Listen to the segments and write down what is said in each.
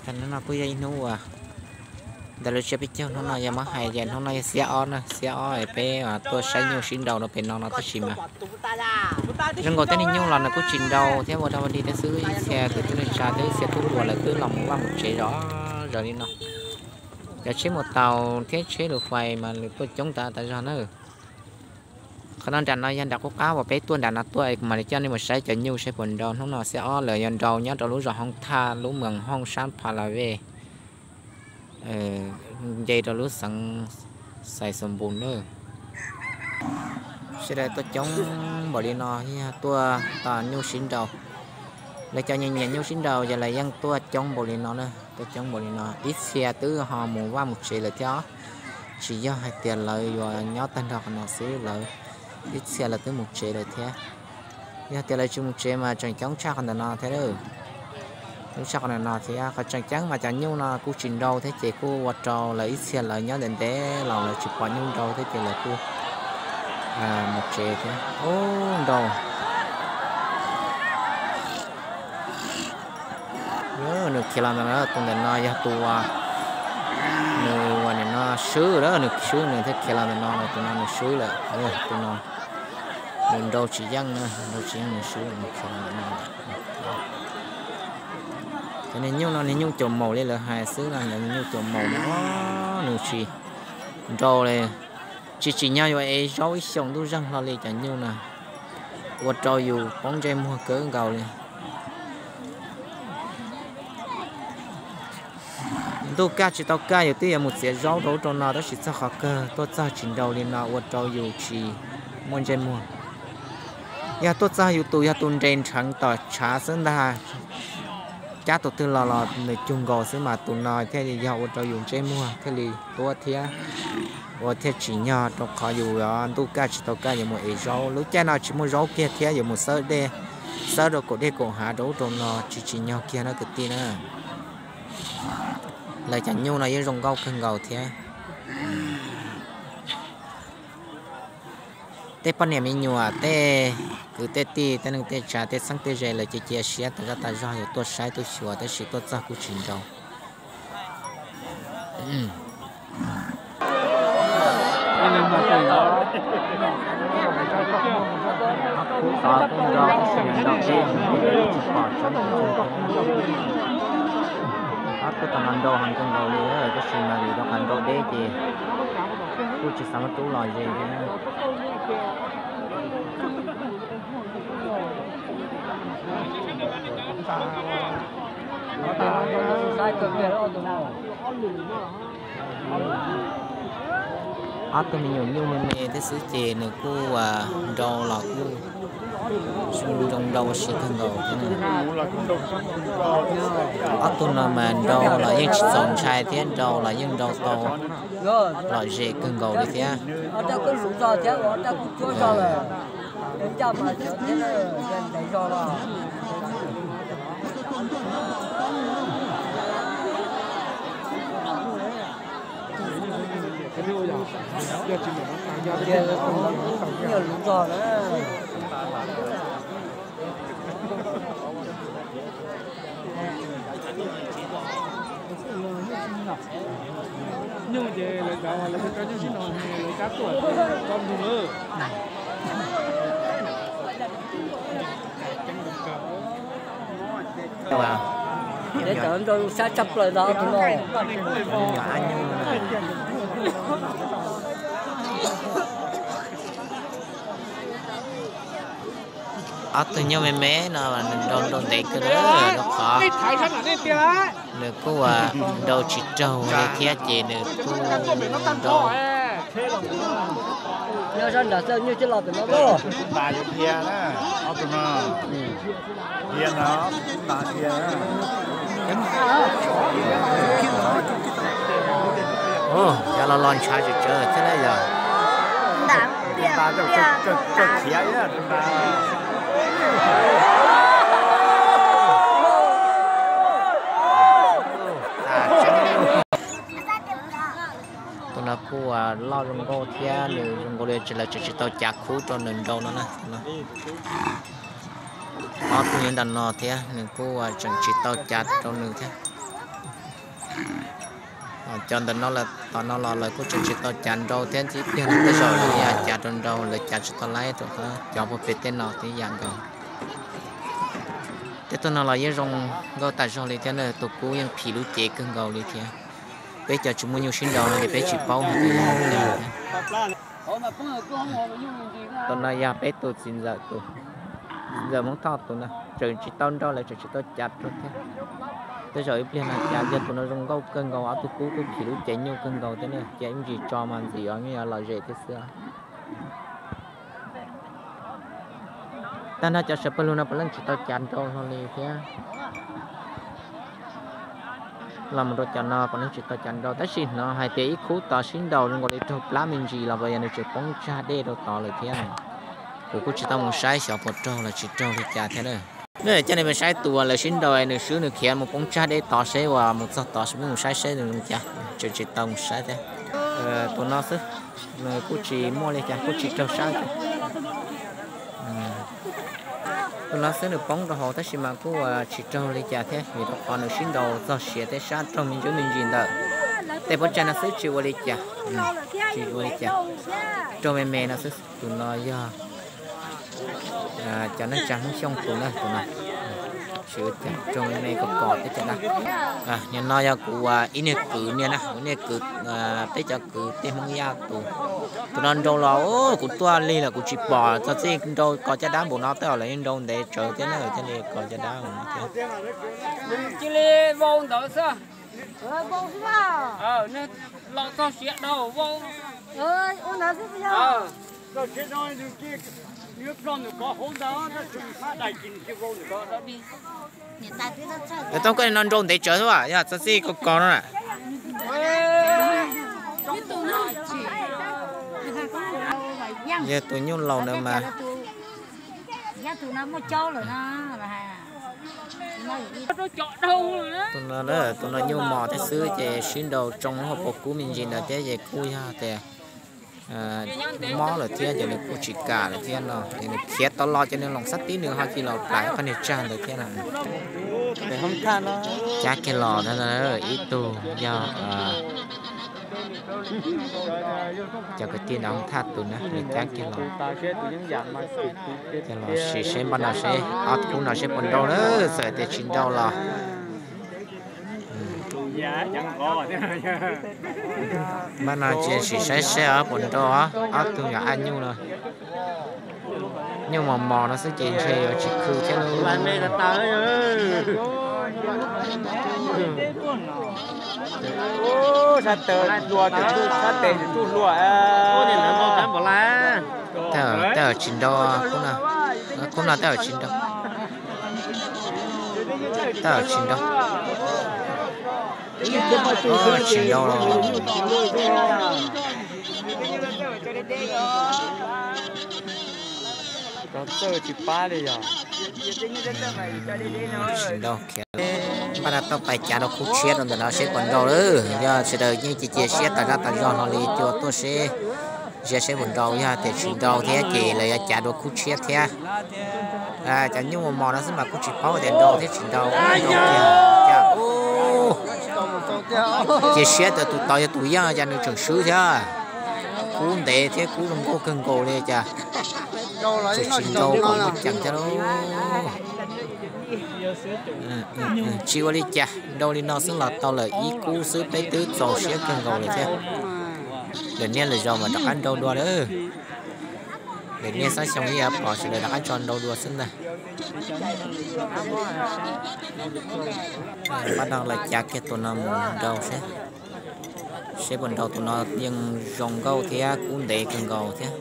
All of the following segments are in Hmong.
Hnub no kuj yog ib hnub uas ntawm lub tsiab peb caug, hnub no yog muab hais ces hnub no yog xiab ob na, xiab ob peb tuaj saib nyuj sib nraus rau pem no no tab sis mas zoo nkaus tej niag nyuj los nws kuj tsis nraus thiab, ua rau ua dig thiab xwb. Ib txhia kwv tij neej tsa thiab ib txhia tub hluas lawv twb los mus vaj mus tsev zov zov li no. Cov tsheb mus taus thiab tsheb lus fais mas nws tuaj coob tas tas zog na. Qhov no nram no yog nram qub qab uas peb tuaj nram no tuaj es kuv mam li coj nej mus saib cov nyuj saib puas nraus. Hnub no xiab ob lawm yog nraus nyob rau lub zos Hoob Thaj lub moos Hoob sab Pha La Vej, nce rau lub xeev Xais Xoos Npus na. Sawv daws tuaj coob npaum li no yog tuaj tos nyuj sib nraus. Lawv cov nyiam nyiam nyuj sib nraus ces lawv yeej tuaj coob npaum li no na, tuaj coob npaum li no. Ib txhia twb ho mus vaj mus tsev lawm thiab, tsis yog hais tias lawv yuav nyob tag nrho qhov no xwb, lawv ib txhia lawv twb mus tsev lawm thiab. Yog tias lawv tsis mus tsev mas tseem coob tshaj qhov ntawm no thiab. Coob tshaj qhov ntawm no thiab, qhov tseem ceeb mas cov nyuj no kuj tsis nraus thiab ces kuj ua rau lawv ib txhia lawv nyob ntev ntev los lawv tsis pom nyuj nraus thiab ces lawv kuj mus tsev thiab. Ub, nraus. Nws khiav los ntawm no, tus ntawm no yog tus, nws ua nim no swb lawm, nws swb nws thiaj khiav los ntawm no, tus no nws swb lawm, tus no nws nraus tsis yeej na, nraus tsis yeej nws swb nws khiav los ntawm no. Cov niag nyuj no niag nyuj caum maum li lawv hais xwb no, niag nyuj caum maum no nws tsis nraus li, tsis tsim nyog yuav ev zaub ib xyoos ntuj zeeg hlo li cov nyuj no, ua rau yus poob ntsej muag kawg nkaus li. Ntuj kaj tsis tau kaj yus twb yuav mus txiav zaub rau ub rau no tab sis txog qhov kawg tuaj txog tsis nraus li no ua rau yus tsis muaj ntsej muag. Yog tuaj txog yus tus yog tus nres nrheev tom tshav xwb ntag, cab tus twg los los nws cug nkaus xwb mas tus no thiaj li yog ua rau yus ntsej muag thiaj li tuab thiab, ua thiaj tsim nyog rau qhov yus ntuj kaj tsis tau kaj yuav mus ev zaub. Lub caij no tsis muaj zaub kiag thiab yuav mus xawb dej, xawb rau kaum dej kaum hav rau ub rau no tsis tsim nyog kiag na kwv tij na. Lawv cov nyuj no yeej zoo nkauj kawg nkaus thiab. Tej poj niam me nyuam, tej kwv tej tij, tej neej tej tsav, tej txheeb tej ze lawv cia cia siab tas zaj tas zog yuav tuaj saib tuaj xyuas tab sis tuaj txog kuj tsis nraus. Ob tug tam no nraus heev kawg nkaus li tab sis mas vim rau qhov nraus deb ces kuj tsis xav muab rub los ze thiab. Ob tug me nyuam nyuj me me thiab xwb ces nws kuj nraus los kuj zoo nraus ua si kawg nkaus thiab. Ob tug no mas nraus los yeej tsis txaus ntshai thiab, nraus los yeej nraus tau lom zem kawg nkaus li thiab. Nyuj ces lawv cov lawv cov nyuj sib no lawv cab tuaj tso ntug lawm. Ces cov nrau sab tshaj plaws ntag tus no. Ob tug nyuj me me no nws nrau nrau ntev kawg li rau qhov nws kuj ua nrau tsis raug li thiab ces nws kuj nrau. Nyob sab nram xwb nyuj coj los pem no lauj. Cov los los ntshav tsawv tsawv thiab na yog. Tus no kuj loj zoo nkauj thiab nws zoo nkaus li lawv tseem tsis tau cav khub rau nws nrau no na. Ob tug nyob ntawm no thiab nws kuj tseem tsis tau cav rau nws thiab. Cov ntawm no, tom no los lawv kuj tseem tsis tau cav nrau thiab, ib pliag no tej zaum lawv cav rau nrau, lawv cav tsis tau laib rau cov puag pem tej no thiab yam nkaus. Tej tug no los yeej zoo nkauj tas zog li thiab na, tus kub yeej phim lub cev kawg nkaus li thiab. Peb cov tsis muaj nyuj sib nrau no ces peb tsis paub hais tias yog li cas thiab. Tus no yog peb tus txiv ntxawm tus, txiv ntxawm Hmoob Thoj tus no, tseem tsis tau nrau, lawv tseem tsis tau cav rau thiab. Tej zaum ib pliag no cav, yog tus no zoo nkauj kawg nkaus, ob tug kub kuj phim lub cev nyuj kawg nkaus thiab na, ces ib ntsis tso mas ntxim os, yeej yuav lom zem thiab xwb. Tag nrho cov sawv pawg lug no puav leej tsis tau cav nrau hlo li thiab. Los mus rau cov no puav leej tsis tau cav nrau, tab sis hnov hais tias ib khub tod sib nrau zoo nkaus li raug plab me ntsis los puas yog nws tseem poob tsag dej rau tod lawm thiab. Kuv kuj tsis tau mus saib xyov puas raug los tsis raug li cas thiab na. Coj nej mus saib tus uas lawv sib nrau nws swb nws khiav mus poob tsag dej tod seb, uas mus txog tod peb mus saib seb nws zoo cas, tseem tsis tau mus saib thiab. Tus no xwb, nws kuj tsis muaj li cas, kuj tsis raug sab. Tus no xwb nws poob rau hauv tab sis mas kuj tsis raug li cas thiab, vim rau qhov nws sib nrau txog siav thiab sab raug me ntsis me ntsis ntawm tej pob tsaig no xwb, tsis ua li cas, tsis ua li cas. Raug me me no xwb. Tus no yog cov neej tsa Hmoob Xyooj tus na, tus no. Tsis ua cas, raug me me kos kos thiab cov dab. Nim no yog kuv ib niag kwv niag na, kuv niag kwv, peb cov kwv tej Hmoob Yaj tus. Tus no nrau los kuv tuaj lig lawm kuv tsis pom, txog txij nrau kos caj dab npaum no, tej zaum lawv yeej nrau ntev tsawv thiab na, thiaj li kos caj dab npaum no thiab. Cia li vau ntawd xwb. Los txog siav dhau vau. Tau koj no nrau ntev tsawv xwb, yog txog txij kos kos no na. Yog tus nyuj laus ntawd mas. Tus no, tus no nyuj mos thiab xwb ces sib nrau tsoo lub hauv paus kub me ntsis ntawd thiab ces kuj yog tias mob lawm thiab ces nws kuj tsis kam lawm thiab no, ces nws khiav tau los ces nws loos xab tib nws ho cia los plais qhov niag tsag ntawd thiab no. Cab kiag los ntag, ib tug yog cov kwv tij ntawd hoob thaj tus na, nws cab kiag los. Ces los sim seb npaj no seb ob khub no seb puas nrau na, txawm tias tsis nrau los npaj no ces sim saib seb puas nrau ob tug nyuam ab nyuj no. Nyuj mos mos no xwb ces ntshe yuav tsis khw thiab lauj. Sab tes hluas, sab tes tsuj hluas. Tej zaum tsis nrau, khub no tej zaum tsis nrau. Tej zaum tsis nrau. Tsis nrau los. Tsis pab li yog. Tsis nrau khiav. Npaj no tuaj pais cav rau khub tshiab rau ntawm no seb puas nrau lawm. Yog sawv daws yeej cia cia siab tas zaj tas zog hlo li, cua tuaj seb, ntsia seb puas nrau, yog tias tsis nrau thiab ces lawv yuav cav dua khub tshiab thiab. Cov nyuj mos mos no xwb mas kuj tsis paub tias nrau thiab tsis nrau. Nrau tiag cas. Cia siab tias tus tod yog tus yaj cas nws tseem swb thiab. Kub ntev thiab kub zoo nkauj kawg nkaus li cas. Tseem tsis nrau kom muaj ceem thiab lauj. Tsis ua li cas, nrau li no xwb los tau lawm ib kub xwb peb twb txaus siab kawg nkaus lawm thiab. Lwm niaj lwm zaus mas rov qab nrau dua lawm. Lwm niaj xab xyoo ib yam pom sawv daws rov qab tso nrau dua xwb ntag. Pab no los cav kiag tus no mus nrau seb. Seb puas nrau, tus no yeej zoo nkauj thiab kub ntev kawg nkaus thiab.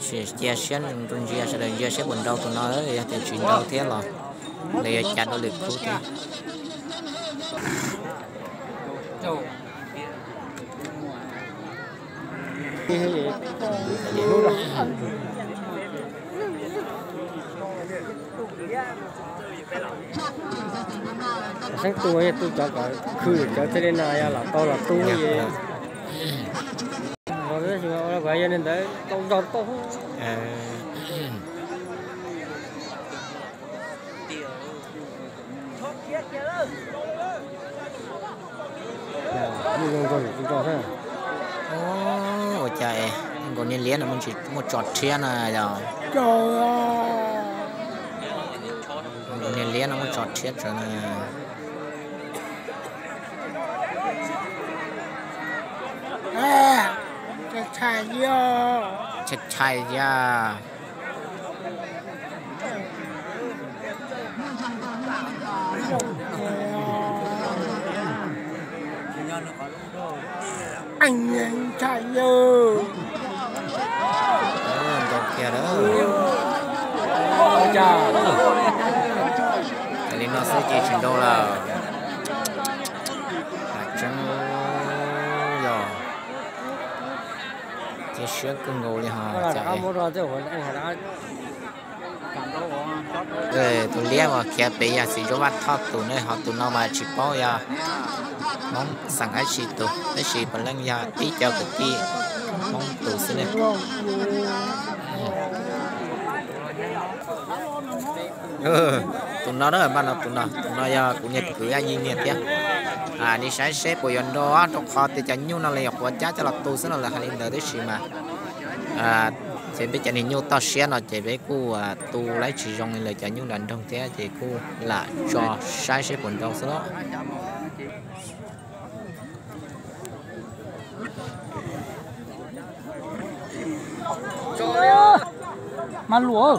Sim cia siab ntsia, sawv daws ntsia seb puas nrau tus no, yog tias tsis nrau thiab los lawv yuav cav dua lwm khub thiab. Saib tu, tu cov kom khw cov txij li no yog los tau los tu. Yog li ntawd tau zog tau. Ua cas nkaus niag liab no muaj tso rhiab na yog? Nkaus niag liab no muaj tso rhiab tsawv na. Tshai tshai ya. Ntau kiag lawm. Li no xwb ces tsis ntau lawm. Tseeb yog cia siab kawg nkaus li ho. Tus liab uas khiav pem yog txiv Ntsuab Vaj Thoj tus ne, ho tus no mas tsis paub yog Hmoob xeem dab tsi tus, tab sis puav leej yog tib co kwv tij Hmoob tus xwb ne. Tus no na, npaj no tus no, tus no yog kuv niag kwv Yaj Nyi niag thiab. Nim saib seb puas yuav nrau, rau qhov tias cov nyuj no lawv nyuam qhuav cab coj los tu xwb no lawv hais li ntawd, tab sis mas ces peb cov niag nyuj toj siab no ces peb kuj tu laib tsis zoo li lawv cov nyuj nram nroog thiab ces kuj lam tso saib seb puas nrau xwb lauj. Mas luam.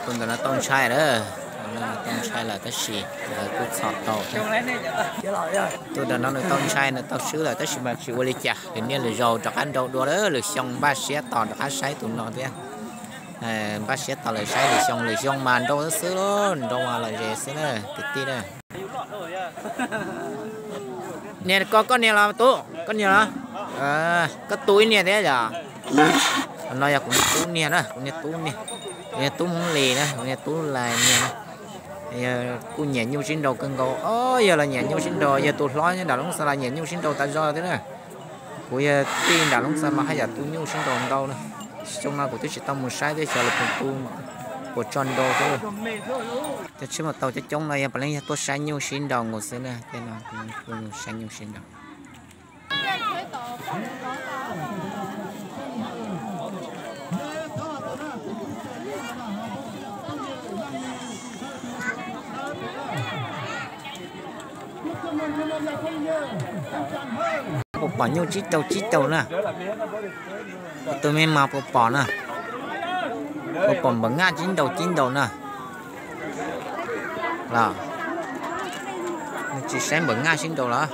Tus ntawm no tau ntshai lawm, tau ntshai lawm tab sis lawv kuj txhom tau. Tus ntawm no nws tau ntshai, nws tau swb lawm tab sis mas tsis ua li cas, lwm niaj lwm zaus rov qab nrau dua, lwm xyoo npaj siab tos rov qab saib tus no thiab. Npaj siab tos lawm saib lwm xyoo, lwm xyoo mas nrau xwb xwb, nrau mas lom zem xwb na kwv tij na. Niag ko koj niag los tub, koj niag los? Koj tu ib niag thiab yom? No yog kuv niag tub niag na, kuv niag tub niag, kuv niag tub Hmoob Lis na, kuv niag tub Lais niag na. Kuj nyiam nyuj sib nrau kawg nkaus, yog los nyiam nyuj sib nrau, yog tus hlob nram Loob Xas los nyiam nyuj sib nrau tas zog thiab na. Kuv yog tij nram Loob Xas mas haj yam tu nyuj sib nrau ntau na. Xyoo no kuv twb tsis tau mus saib thiab xyov lawv puas tu, puas tso nrau thiab. Cov tsheb mus tau coob coob no yog puav leej yog tuaj saib nyuj sib nrau nkaus xwb na, tej no saib nyuj sib nrau. Puas pom nyuj tsib rau tsib rau na? Tus me mas puas pom na? Puas pom npawm Nyab tsib nrau tsib nrau na? Los tsis saib npawm Nyab sib nrau los?